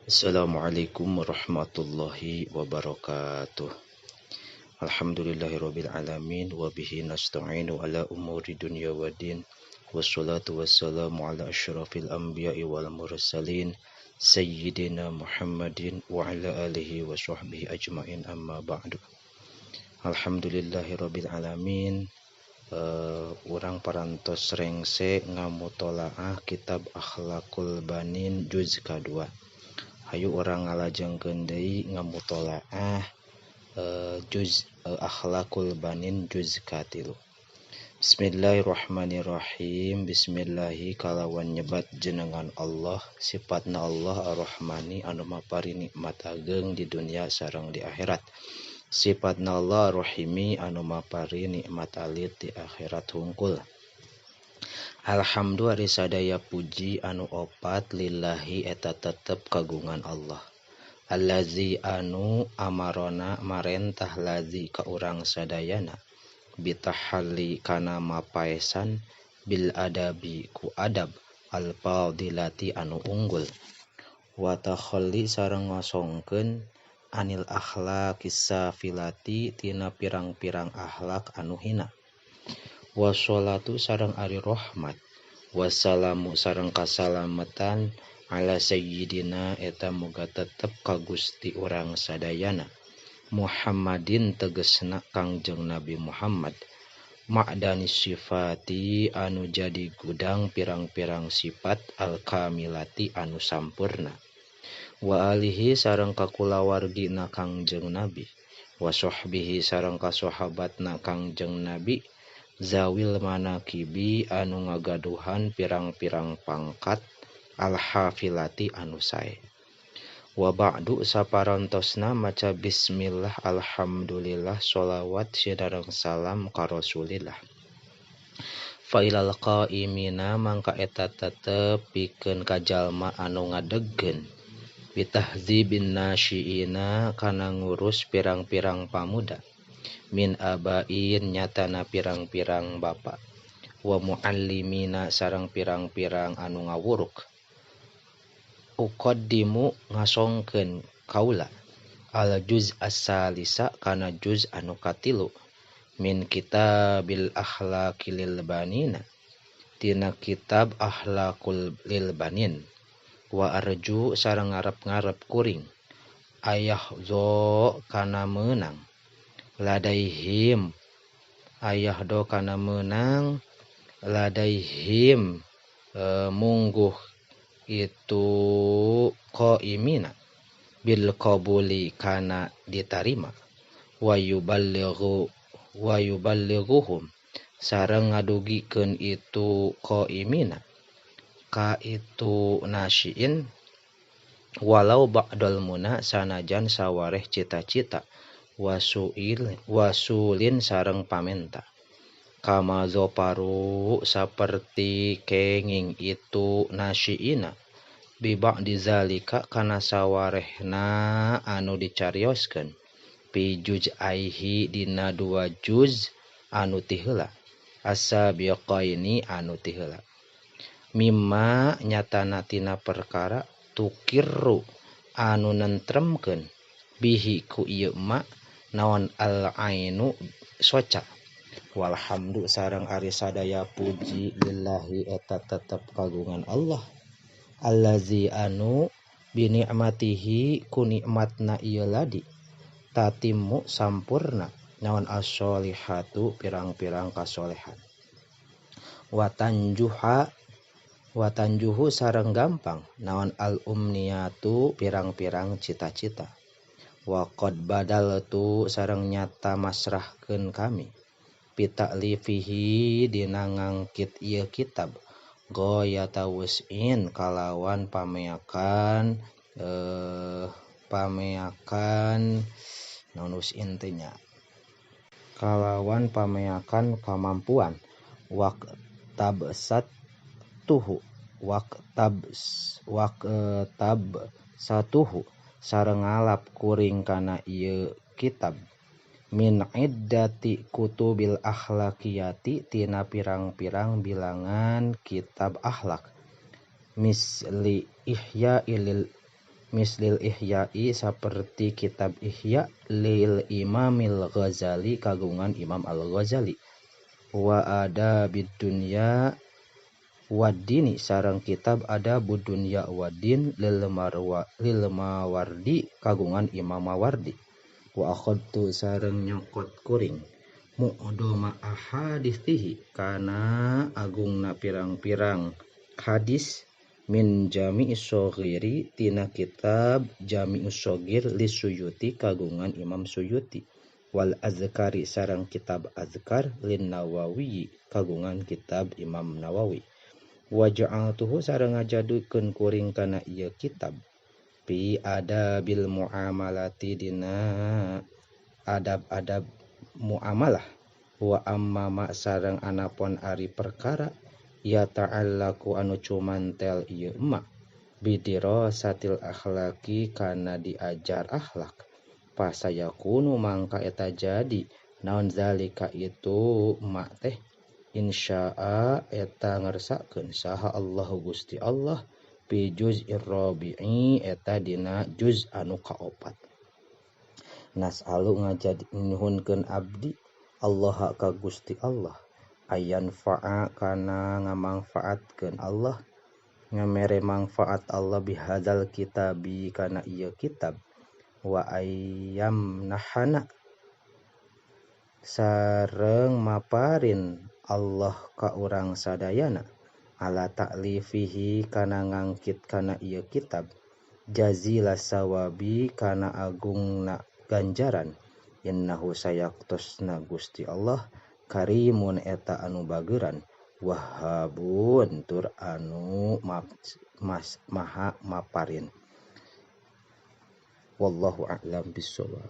Assalamualaikum warahmatullahi wabarakatuh. Alhamdulillahirabbil alamin wa bihi nasta'inu ala umuri dunya waddin. Wassalatu wassalamu ala asyrafil anbiya'i wal mursalin sayyidina Muhammadin wa ala alihi wa sahbihi ajmain, amma ba'du. Alhamdulillahirabbil alamin. Urang parantos rengse ngamutolaah kitab Akhlakul Banin juz kadua. Hayu urang ngalajengkeun deui ngamutolaah juz Akhlakul Banin juz katilu. Bismillahirrahmanirrahim. Bismillahi kalawan nyebat jenengan Allah, sifatna Allah Ar-Rahmani anu mapari nikmat ageng di dunia sareng di akhirat. Sifatna Allah Ar-Rahimi anu mapari nikmat alit di akhirat hungkul. Alhamdulillah sadaya puji anu opat lillahi eta tetep kagungan Allah. Allazi anu amarona marentah lazi ka urang sadayana bitahalli kana mapaesan bil adabi ku adab al-fadilati anu unggul. Wa takhalli sareng ngosongkeun anil akhlaqis safilati tina pirang-pirang akhlak anu hina. Wassalatu sareng ari rahmat wassalamu sareng kasalamatan ala sayyidina eta muga tetep ka Gusti urang sadayana Muhammadin tegesna Kangjeng Nabi Muhammad ma'dani sifati anu jadi gudang pirang-pirang sifat al-kamilati anu sampurna wa alihi sareng kakulawargina Kangjeng Nabi wa sahbihi sareng kasahabatna Kangjeng Nabi zawil manakibi anu ngagaduhan pirang-pirang pangkat al-hafilati anu sae. Wa ba'du saparantosna maca bismillah alhamdulillah sholawat sareng salam ka Rasulillah. Fa ilal qaimina mangka eta tetep pikeun ka jalma anu ngadegkeun bitahdzibin nasyiina kana ngurus pirang-pirang pamuda min abain nyatana pirang-pirang bapa wa muallimina sareng pirang-pirang anu ngawuruk. Uqaddimu ngasongkeun kaula al juz as-salisa kana juz anu katilu min kitabil akhlaqil lil banina tina kitab akhlaqul lil banin wa arju sareng ngarep-ngarep kuring ayah zo kana meunang ladaihim ayah do kana meunang ladaihim mungguh itu qaimina bil qabuli kana ditarima wa yuballighu wa yuballighuhum sareng ngadugikeun itu qaimina ka itu nasiin walau ba'dal muna sanajan sawareh cita-cita wasuil wasulin sareng pamenta kama zoparu saperti kenging itu nasiina bibak dizalika kana sawarehna anu dicarioskeun pi juz aihi dina dua juz anu ti heula asabiqaini anu ti heula mimma nyatana tina perkara tukirru anu nentremkeun bihi ku ieu ma naon al ainu soca. Walhamdu sareng ari sadaya puji lillahi eta tetep kagungan Allah allazi anu binikmatihi ku nikmatna ieu ladi tatimmu sampurna naon as-solihatu pirang-pirang kasolehan watanjuha watanjuhu sareng gampang naon al-umniyatu pirang-pirang cita-cita wa qad badaltu sareng nyata masrahkeun kami pitaklifihi dina ngangkit ieu kitab goyata wus'in kalawan pameakan pameakan naon wus'in teh nya kalawan pameakan kamampuan waqtabsat tuhu waqtab satuhu sareng ngalap kuring kana ieu kitab min iddati kutubil akhlaqiyati tina pirang-pirang bilangan kitab akhlak misli ihya'il Mislil Ihya'i saperti kitab Ihya lil Imamil Ghazali kagungan Imam Al-Ghazali wa adabid dunya waddini sareng kitab Adabud Dunya Waddin lil Mawardi kagungan Imam Mawardi wa akhadtu sareng nyokot kuring mu'doma ahadithihi kana agungna pirang-pirang hadis min Jami'is Shaghiri tina kitab Jami'us Shaghir li Suyuti kagungan Imam Suyuti wal Azkari sareng kitab Azkar lin Nawawi kagungan kitab Imam Nawawi wa ja'altuhu sareng ngajadukeun kuring kana ieu kitab fi adabil muamalati dina adab-adab muamalah wa amma ma sareng anapon ari perkara ya ta'allaku anu cumantel ieu ma bidirasatil akhlaki kana diajar akhlak pasayakunu mangka eta jadi naon zalika itu ma teh insya'a eta ngersakeun saha Allahu Gusti Allah fi juz'ir rabi'i eta dina juz anu kaopat. Nas'alu ngajadi nyuhunkeun abdi Allah ka Gusti Allah ayan fa'a kana ngamangfaatkeun Allah ngamere mangfaat Allah bihadzal kitabi kana ieu kitab wa ayyam nahana sareng maparin Allah ka urang sadayana ala ta'lifihi kana ngangkit kana ieu kitab jazila sawabi kana agungna ganjaran innahu sayaktosna Gusti Allah karimun eta anu bageran wahhabun tur anu maha maparin. Wallahu a'lam bissawab.